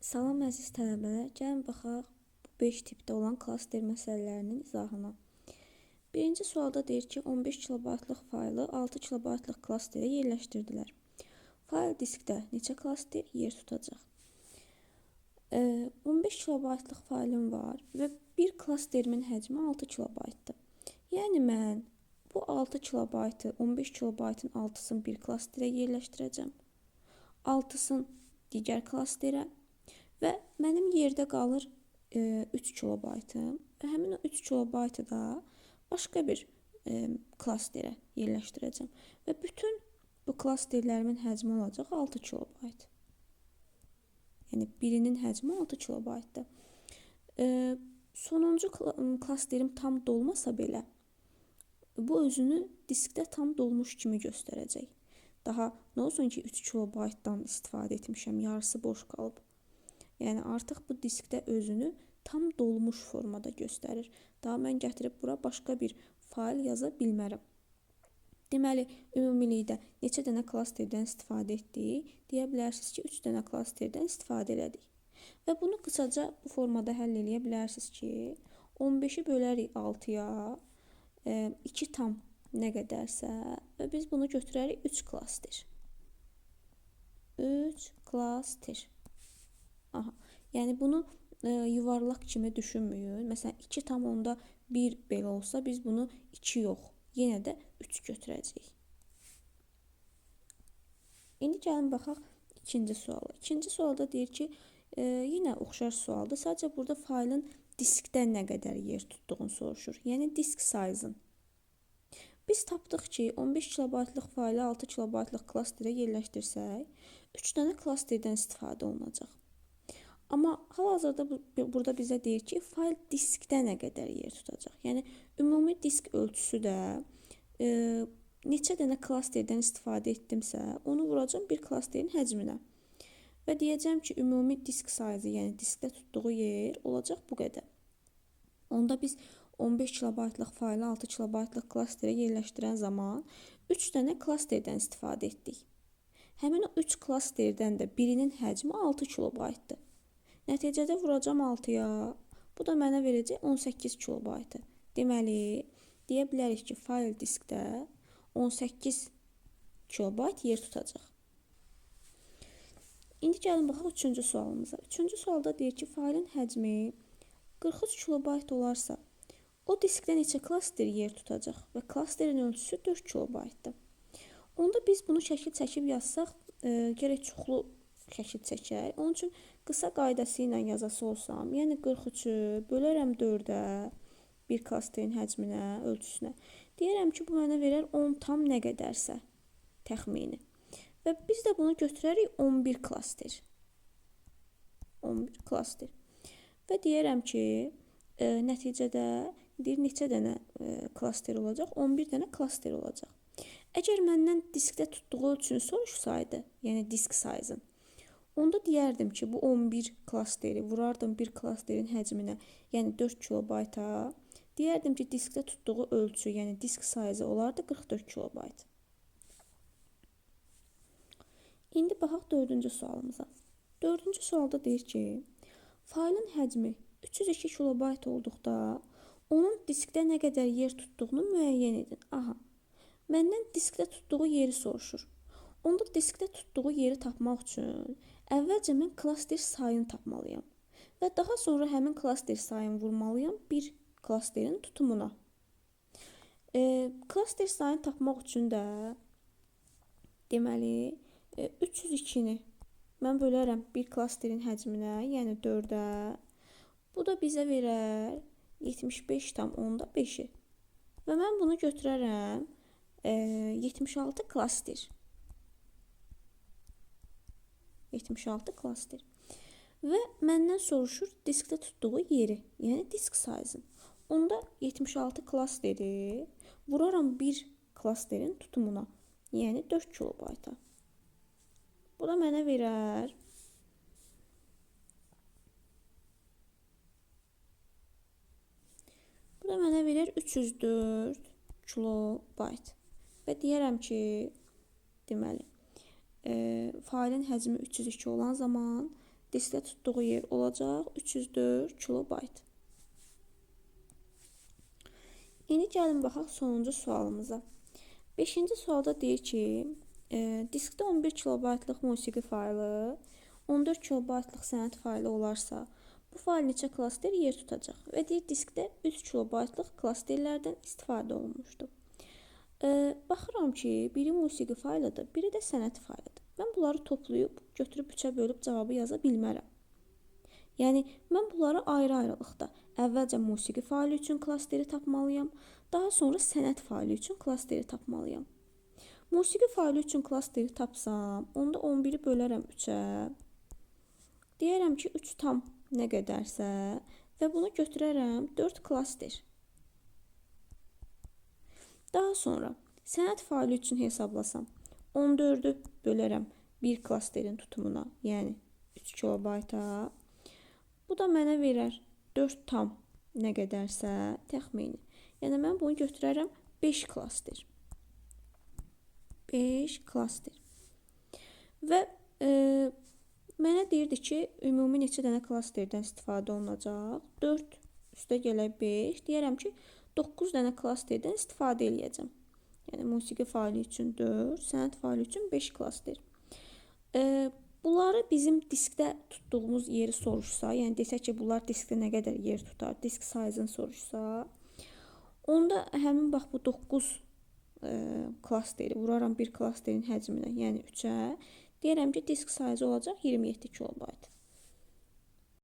Salam əziz tələbələr, gəlin baxaq bu 5 tipdə olan klaster məsələlərinin izahına. Birinci sualda deyir ki, 15 kilobaytlıq faylı 6 kilobaytlıq klasterə yerləşdirdilər. Fayl diskdə neçə klaster yer tutacaq? 15 kilobaytlıq faylım var və bir klasterimin həcmi 6 kilobaytdır. Yəni mən bu 6 kilobaytı 15 kilobaytın 6-sını bir klasterə yerləşdirəcəm. 6-sını digər klasterə və mənim yerdə qalır 3 kilobaytım və həmin o 3 kilobaytı da başqa bir klasterə yerləşdirəcəm. Və bütün bu klasterlərimin həcmi olacaq 6 kilobayt. Yəni birinin həcmi 6 kilobaytdır. Sonuncu klasterim tam dolmasa belə, bu özünü diskdə tam dolmuş kimi göstərəcək. Daha nə olsun ki, 3 kilobaytdan istifadə etmişəm, yarısı boş qalıb. Yəni artıq bu diskdə özünü tam dolmuş formada göstərir. Daha mən gətirib bura başqa bir fayl yaza bilmərəm. Deməli, ümumilikdə neçə dənə klasterdən istifadə etdik? Deyə bilərsiniz ki, 3 dənə klasterdən istifadə elədik. Və bunu qısaca bu formada həll eləyə bilərsiniz ki, 15-i bölərik 6-ya, 2 tam nə qədərsə və biz bunu götürərik 3 klaster. 3 klaster. Aha. Yəni bunu yuvarlaq kimi düşünməyin. Məsələn, 2,1 belə olsa, biz bunu 2 yox, yenə də 3 götürəcəyik. İndi gəlin baxaq ikinci suala. İkinci sualda deyir ki, yenə oxşar sualdır. Sadəcə burada faylın diskdə nə qədər yer tutduğunu soruşur. Yəni disk size-ın. Biz tapdıq ki, 15 kilobaytlıq faylı 6 kilobaytlıq klasterə yerləşdirsək, 3 dənə klasterdən istifadə olunacaq. Amma hal-hazırda burada bizə deyir ki, fayl diskdə nə qədər yer tutacaq. Yəni, ümumi disk ölçüsü də neçə dənə klasterdən istifadə etdimsə, onu vuracam bir klasterin həcminə. Və deyəcəm ki, ümumi disk size, yəni diskdə tutduğu yer olacaq bu qədər. Onda biz 15 kilobaytlıq faylı 6 kilobaytlıq klasterə yerləşdirən zaman 3 dənə klasterdən istifadə etdik. Həmin o 3 klasterdən də birinin həcmi 6 kilobaytdır. Nəticədə vuracam 6-ya. Bu da mənə verəcək 18 kilobaytı. Deməli, deyə bilərik ki, fayl diskdə 18 kilobayt yer tutacaq. İndi gəlin baxaq üçüncü sualımıza. Üçüncü sualda deyir ki, faylın həcmi 43 kilobayt olarsa, o diskdə neçə klaster yer tutacaq və klasterin ölçüsü 4 kilobaytdır. Onda biz bunu şəkil çəkib yazsaq, gərək çoxlu şəkil çəkək. Onun üçün qısa qaydası ilə yazası olsam, yəni 43-ü bölərəm 4-ə, bir klasterin həcminə, ölçüsünə. Deyərəm ki, bu mənə verər 10 tam nə qədərsə təxmini. Və biz də bunu götürərik 11 klaster. 11 klaster. Və deyərəm ki, nəticədə deyir neçə dənə klaster olacaq? 11 dənə klaster olacaq. Əgər məndən diskdə tutduğu ölçünü soruşsaydı, yəni disk size-ın, onda deyərdim ki, bu 11 klasteri vurardım bir klasterin həcminə, yəni 4 kilobayta. Deyərdim ki, diskdə tutduğu ölçü, yəni disk size olardı 44 kilobayt. İndi baxaq dördüncü sualımıza. Dördüncü sualda deyir ki, faylın həcmi 302 kilobayt olduqda onun diskdə nə qədər yer tutduğunu müəyyən edin. Aha, məndən diskdə tutduğu yeri soruşur. Onda diskdə tutduğu yeri tapmaq üçün əvvəlcə mən klaster sayını tapmalıyam və daha sonra həmin klaster sayını vurmalıyam bir klasterin tutumuna. Klaster sayını tapmaq üçün də deməli 302-ni mən bölərəm bir klasterin həcminə, yəni 4-ə. Bu da bizə verər 75,5-i. Və mən bunu götürərəm 76 klaster. 76 klaster. Və məndən soruşur diskdə tutduğu yeri, yəni disk size-ın. Onda 76 klasteri vuraram bir klasterin tutumuna, yəni 4 kilobayta. Bu da mənə verər 304 kilobayt. Və deyərəm ki, deməli, faylın həcmi 302 olan zaman Diskdə tutduğu yer olacaq 304 kilobayt. İndi gəlin baxaq sonuncu sualımıza. 5-ci sualda deyir ki, diskdə 11 kilobaytlıq musiqi faylı, 14 kilobaytlıq sənəd faylı olarsa, bu fayl neçə klaster yer tutacaq? Və deyir, diskdə 3 kilobaytlıq klasterlərdən istifadə olunmuşdur. Baxıram ki, biri musiqi faylıdır, biri də sənəd faylıdır. Mən bunları toplayıb, götürüb 3-ə bölüb cavabı yaza bilmərəm. Yəni, mən bunları ayrı-ayrılıqda əvvəlcə musiqi faylı üçün klasteri tapmalıyam, daha sonra sənəd faylı üçün klasteri tapmalıyam. Musiqi faylı üçün klasteri tapsam, onda 11-i bölərəm 3-ə. Deyərəm ki, 3 tam nə qədərsə və bunu götürərəm 4 klaster. Daha sonra sənəd faylı üçün hesablasam, 14-ü bölərəm 1 klasterin tutumuna, yəni 3 kilobayta. Bu da mənə verər 4 tam nə qədərsə təxmini. Yəni mən bunu götürərəm 5 klaster. 5 klaster. Və mənə deyirdi ki, ümumi neçə dənə klasterdən istifadə olunacaq? 4 üstə gələk 5. Deyərəm ki, 9 dənə klasterdən istifadə eləyəcəm. Yəni musiqi faylı üçün 4, sənəd faylı üçün 5 klaster. Bunları bizim diskdə tutduğumuz yeri soruşsa, yəni desək ki, bunlar diskdə nə qədər yer tutar, disk size-ını soruşsa, onda həmin bax bu 9 klasteri vuraram bir klasterin həcminə, yəni 3-ə. Deyərəm ki, disk size olacaq 27 kilobayt.